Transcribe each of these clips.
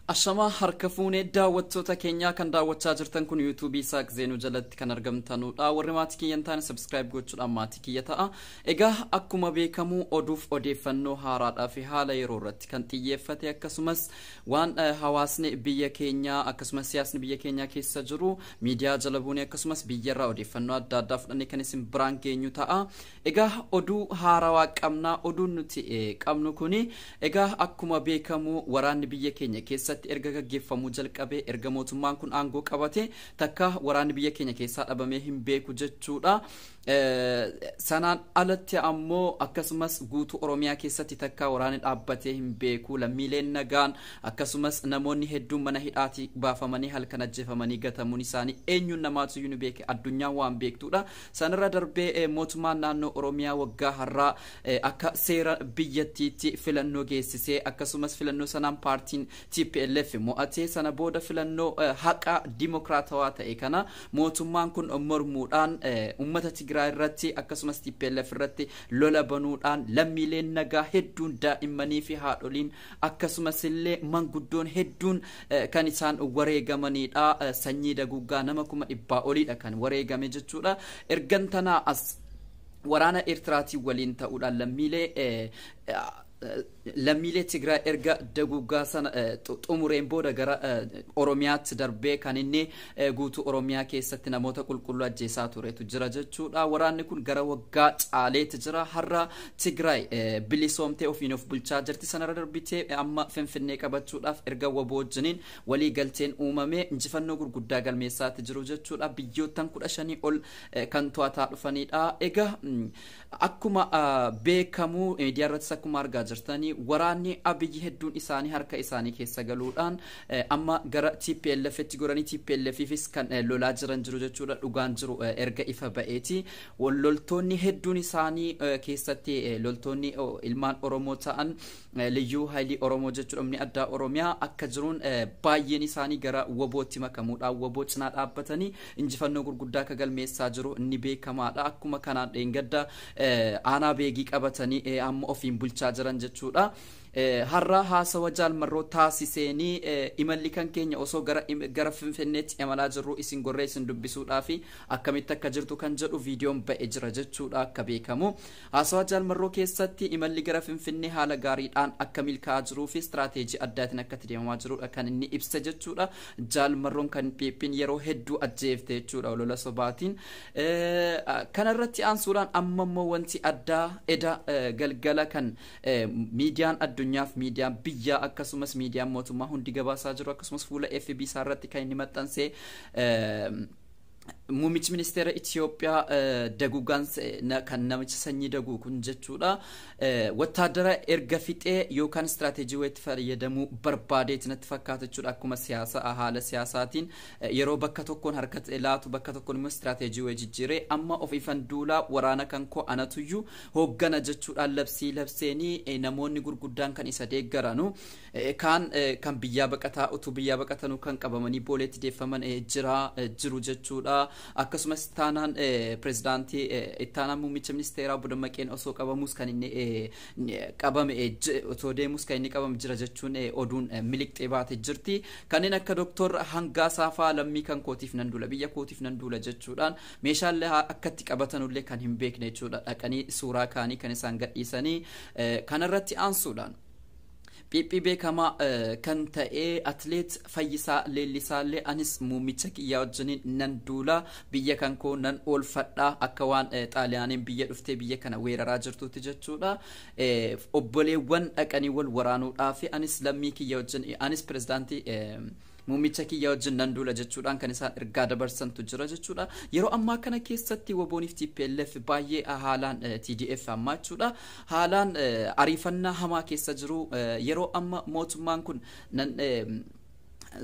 Ashamaa harka fuunee daawwattoota keenyaa kan daawwachaa jirtan kun yuutuubii Isaaq Zeenuu jalatti kan argamtanudha. Warri maatii kiyya hin taane subscribe gochuudhaan maatii kiyya ta'a. Egaa akkuma beekamu oduuf odeeffannoo haaraadhaa fi haala yeroo irratti kan xiyyeeffate akkasumas waan hawaasni biyya keenyaa akkasumas siyaasni biyya keenyaa keessa jiru miidiyaa jala buunee akkasumas biyyarraa odeeffannoo adda addaa fudhannee kan isin biraan geenyu ta'a. Egaa oduu haarawaa qabna. Oduun nuti qabnu kuni egaa akkuma beekamu waraanni biyya keenya keessatti erga gaggeeffamuu jalqabee erga mootummaan kun aangoo qabate takka waraanni biyya keenya keessaa dhabamee hin beeku jechuudha. Sanaan alatti ammoo akkasumas guutuu Oromiyaa keessatti takka waraanni dhaabbatee hin beeku, lammiileen nagaan akkasumas namoonni hedduun mana hidhaatii baafamanii halkan ajjeefamanii gatamuun isaanii eenyuun namaatu iyyuu ni beeke, addunyaan waan beektudha. Sanarra darbee mootummaan naannoo Oromiyaa waggaa har'aa akka seera biyyattiitti filannoo geessisee akkasumas filannoo sanaan paartiin TPLF mo'atee sana booda filannoo haqa dimokiraatawaa ta'e kana mootummaan kun mormuudhaan uummata Tigraay irratti akkasumas TPLF irratti lola banuudhaan lammiileen nagaa hedduun daa'immanii fi haadholiin akkasumas illee manguddoon hedduun kan isaan wareegamanidha. Sanyii daguuggaa nama 100,000 oliidha kan wareegame jechuudha. Ergan tanaa as waraana Eertiraatiin waliin ta'uudhaan lammiilee Tigraay erga daguuggaa sana xumureen booda gara Oromiyaatti darbee kan inni guutuu Oromiyaa keessatti namoota qulqulluu ajjeesaa turetu jira jechuudha. Waraanni kun gara waggaa caaleetti jira. Har'a Tigraay bilisoomtee ofiin of bulchaa jirti. Sanarra darbitee amma Finfinnee qabachuudhaaf erga WBO wajjiniin walii galteen uumamee injifannoo gurguddaa galmeessaatti jiru jechuudha. Biyyoottan 15 ol kan to'ataa dhufanidha. Egaa akkuma beekamu miidiyaa irrattis akkuma argaa jirtanii waraanni Abiyyi hedduun isaanii harka isaanii keessa galuudhaan amma gara TPLF tti goranii TPLFifis kan lolaa jiran jiru jechuudha. Dhugaan jiru erga ifa ba'eeti. Loltoonni hedduun isaanii keessatti loltoonni ilmaan Oromoo ta'an liyyuu haayilii Oromoo jechuudha, humni addaa Oromiyaa akka jiruun baay'een isaanii gara WBOtti makamuudhaan WBO cinaa dhaabbatanii injifannoo gurguddaa akka galmeessaa jiru ni beekamaadha. Akkuma kanaan dheengadda aanaa beegii qabatanii amma ofiin bulchaa jiran jechuudha. Har'a haasawa Jaalmarroo taasiseenii imalli kan keenya osoo gara Finfinneetti imalaa jirru isin gorree isin dubbisuudhaaf akkamitti akka jirtu kan jedhu viidiyoon ba'e jira jechuudha akka beekamu. Haasawa Jaalmarroo keessatti imalli gara Finfinnee haala gaariidhaan akka milkaa'aa jiruu fi istiraateejii addaatiin akka itti deemamaa jirudha kan inni ibsa jechuudha. Jaalmarroon kan PP'n yeroo hedduu ajjeefte jechuudha olola sobaatiin. Kanarratti aansuudhaan amma immoo wanti addaa eda galgala kan miidiyaan addunyaaf miidiyaan biyyaa akkasumas miidiyaan mootummaa hundi gabaasaa jiru akkasumas fuula FB isaa irratti kan inni maxxanse muummichi ministeera Itiyoophiyaa daguugaan kan namicha sanyii daguu kun jechuudha. Wattaadara erga fixee yookaan istiraateejii wayitti fayyadamuu barbaadeeti natti fakkaata jechuudha. Akkuma siyaasa haala siyaasaatiin yeroo bakka tokkoon harka laatu bakka tokkoon immoo istiraateejii wayii jijjiiree amma ofiifan duulaa waraana kan koo anatuyyuu hooggana jechuudhaan labsii labseenii namoonni gurguddaan kan isa deeggaranu kaan kan biyyaa baqataa utuu biyyaa baqatanuu kan qabamanii booleetti deeffaman jira jiru jechuudha. Akkasumas ittaanaan pirezidaantii ittaanaan muummicha ministeeraa obbo Dammaqeen osoo qabamus kan inni qabame otoo deemus kan inni qabame jira jechuun oduun miliqxee baate jirti. Kanneen akka Dooktor Hangaasaa fa'aa lammii kan kootiif nan duula biyya kootiif nan duula jechuudhaan meeshaalee akkatti qabatanullee kan hin beekne jechuudha. Dhaqanii suuraa kaanii kan isaan gadhiisanii kanarratti aansuudhaan. Phiiphii beekamaa kan ta'e atileet Fayyisaa Leellisaallee anis muummicha kiyyaa wajjiniin nan duula biyya kan koo nan oolfadha akka waan Xaaliyaaniin biyya dhuftee biyya kana weeraraa jirtutti jechuudha. Obboleewwan dhaqanii wal waraanuudhaaf anis lammii kiyya wajjin anis pirezidaantii muummicha kiyya wajjin nan duula jechuudhaan kan isaan ergaa dabarsantu jira jechuudha. Yeroo ammaa kana keessatti WBOniif TPLF baay'ee haalaan TDF ammaa jechuudha. Haalaan ariifannaa hamaa keessa jiru. Yeroo amma mootummaan kun nan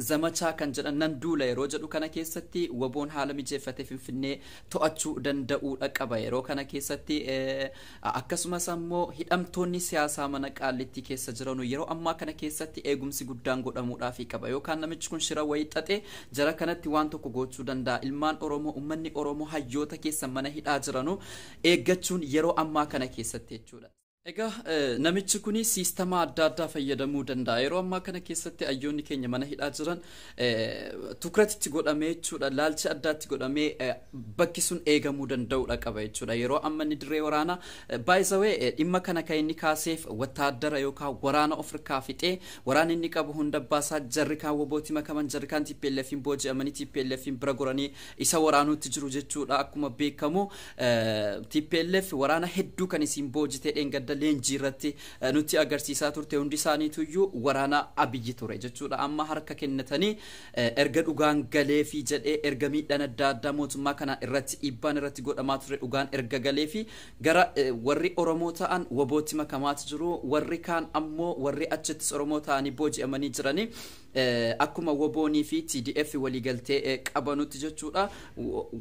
zamachaa kan jedhan nan duula yeroo jedhu kana keessatti WBOn haala mijeeffatee Finfinnee to'achuu danda'uudha qaba yeroo kana keessatti. Akkasumas ammoo hidhamtoonni siyaasaa mana Qaallittii keessa jiran yeroo ammaa kana keessatti eegumsi guddaan godhamuudhaaf qaba, yookaan namichi kun shira wayii xaxee jara kanatti waan tokko gochuu danda'a. Ilmaan Oromoo, uummanni Oromoo hayyoota keessa mana hidhaa jiranu eeggachuun yeroo ammaa kana keessatti jechuudha. Egaa namichi kun siistama adda addaa fayyadamuu danda'a. Yeroo ammaa kana keessatti hayyoonni keenya mana hidhaa jiran tukratitti godhamee jechuudha. Laalchi addaatti godhamee bakki sun eegamuu danda'udha qaba jechuudha. Yeroo amma inni dirree waraanaa baay'isawee dhimma kana kan inni kaaseef wattaaddara yookaan waraana Afrikaa fixee waraanni inni qabu hunda baasaa, jarri kaan WBOtti makaman, jarri kaan TPLFin booji'amanii TPLFin bira goranii isa waraanuutti jiru jechuudha. Akkuma beekamu TPLF waraana hedduu kan isin boojitee dheengadda leenjii irratti nutti agarsiisaa turte hundi isaaniituyyuu waraana Abiyyi ture jechuudha. Amma harka kennatanii erga dhugaan galeefi jedhee, erga miidhaan adda addaa mootummaa kana irratti dhiibbaan irratti godhamaa ture dhugaan erga galeefi, gara warri Oromoo ta'an WBOtti makamaatu jiru. Warri kaan ammoo warri achittis Oromoo ta'anii booji'amanii jiranii akkuma WBOnii fi TDF waliigaltee qabanutti jechuudha.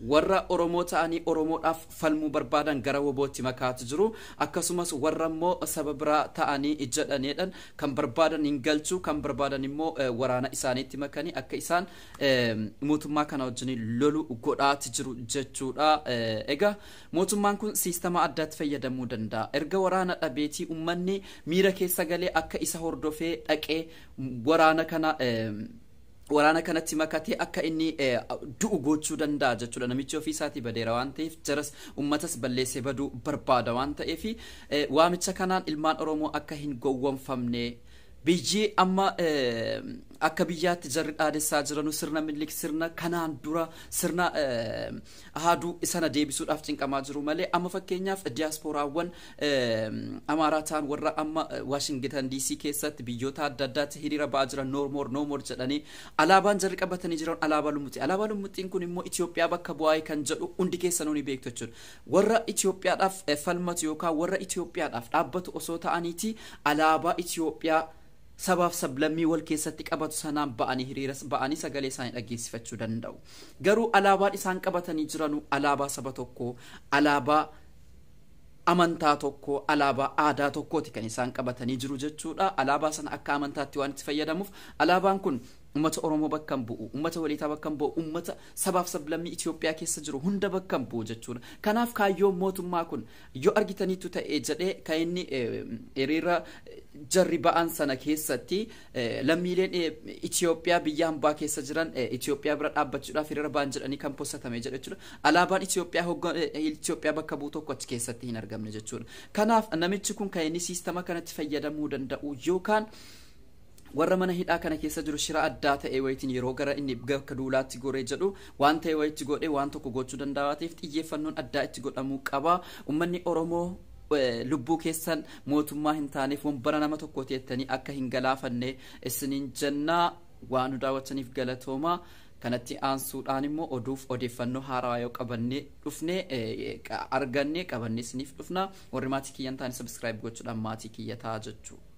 Warra Oromoo ta'anii Oromoodhaaf falmuu barbaadan gara WBOtti makaatu jiru. Akkasumas warra immoo saba biraa ta'anii jedhaniidhaan kan barbaadan hin galchu, kan barbaadan immoo waraana isaaniitti makanii akka isaan mootummaa kana wajjin lolu godhaati jiru jechuudha. Egaa mootummaan kun siistama addaatti fayyadamuu danda'a. Erga waraana dhabeetii uummanni miira keessa galee akka isa hordofee dhaqee waraana kanatti makatee akka inni du'u gochuu danda'a jechuudha. Namichi ofii isaatii badeera waan ta'eef, jaras uummatas balleessee baduu barbaada waan ta'eef, waamicha kanaan ilmaan Oromoo akka hin gowwoomfamne. Biyyi amma akka biyyaatti jarri dhaadessaa jiranu sirna Minilik, sirna kanaan dura, sirna haaduu sana deebisuudhaaf cinqamaa jiru malee, amma fakkeenyaaf diyaaspooraawwan Amaaraa ta'an warra amma Waashingitan DC keessatti biyyoota adda addaatti hiriira ba'aa jiran, "No more, no more" jedhanii, alaabaan jarri qabatanii jiran alaabaa lumuxii. Alaabaa lumuxiin kun immoo Itoophiyaa bakka bu'aa kan jedhu hundi keessanuu ni beektu jechuudha. Warra Itoophiyaadhaaf falmatu yookaan warra Itoophiyaadhaaf dhaabbatu osoo ta'aniiti alaabaa Itoophiyaa sabaaf sablammii wal keessatti qabatu sanaan ba'anii hiriira ba'anii sagalee isaanii dhageessifachuu danda'u. Garuu alaabaan isaan qabatanii jiranu alaabaa saba tokkoo, alaabaa amantaa tokko, alaabaa aadaa tokkooti kan isaan qabatanii jiru jechuudha. Alaabaa sana akka amantaatti waan itti fayyadamuuf, alaabaan kun uummata Oromoo bakka hin bu'u, uummata Waliitaa bakka hin bu'u, uummata sabaaf sablammii Itoophiyaa keessa jiru hunda bakka hin bu'u jechuudha. Kanaaf kaayyoon mootummaa kun yoo argitaniitu ta'ee jedhee kan inni hiriira jarri ba'an sana keessatti lammiileen Itoophiyaa biyya hambaa keessa jiran Itoophiyaa bira dhaabbachuudhaaf hiriira ba'an jedhanii kan postatame jedha jechuudha. Alaabaan Itoophiyaa Itoophiyaa bakka bu'u tokko achi keessatti hin argamne jechuudha. Kanaaf namichi kun kan inni siistama kanatti fayyadamuu danda'u yookaan warra mana hidhaa kana keessa jiru shira addaa ta'e wayitiin yeroo gara inni bakka duulaatti goree jedhu waan ta'e wayitti godhee waan tokko gochuu danda'a ta'eef, xiyyeeffannoon addaa itti godhamuu qaba. Uummanni Oromoo lubbuu keessan mootummaa hin taaneef wambara nama tokko teettanii akka hin galaafanne isiniin jennaa. Waan nu daawwataniif galatooma. Kanatti aansuudhaan immoo oduuf odeeffannoo haarawaa yoo qabannee dhufne, arganne, qabannee isiniif dhufna. Warri maatii kiyyan taane subscribe gochuudhaan maatii kiyya ta'a jechuudha.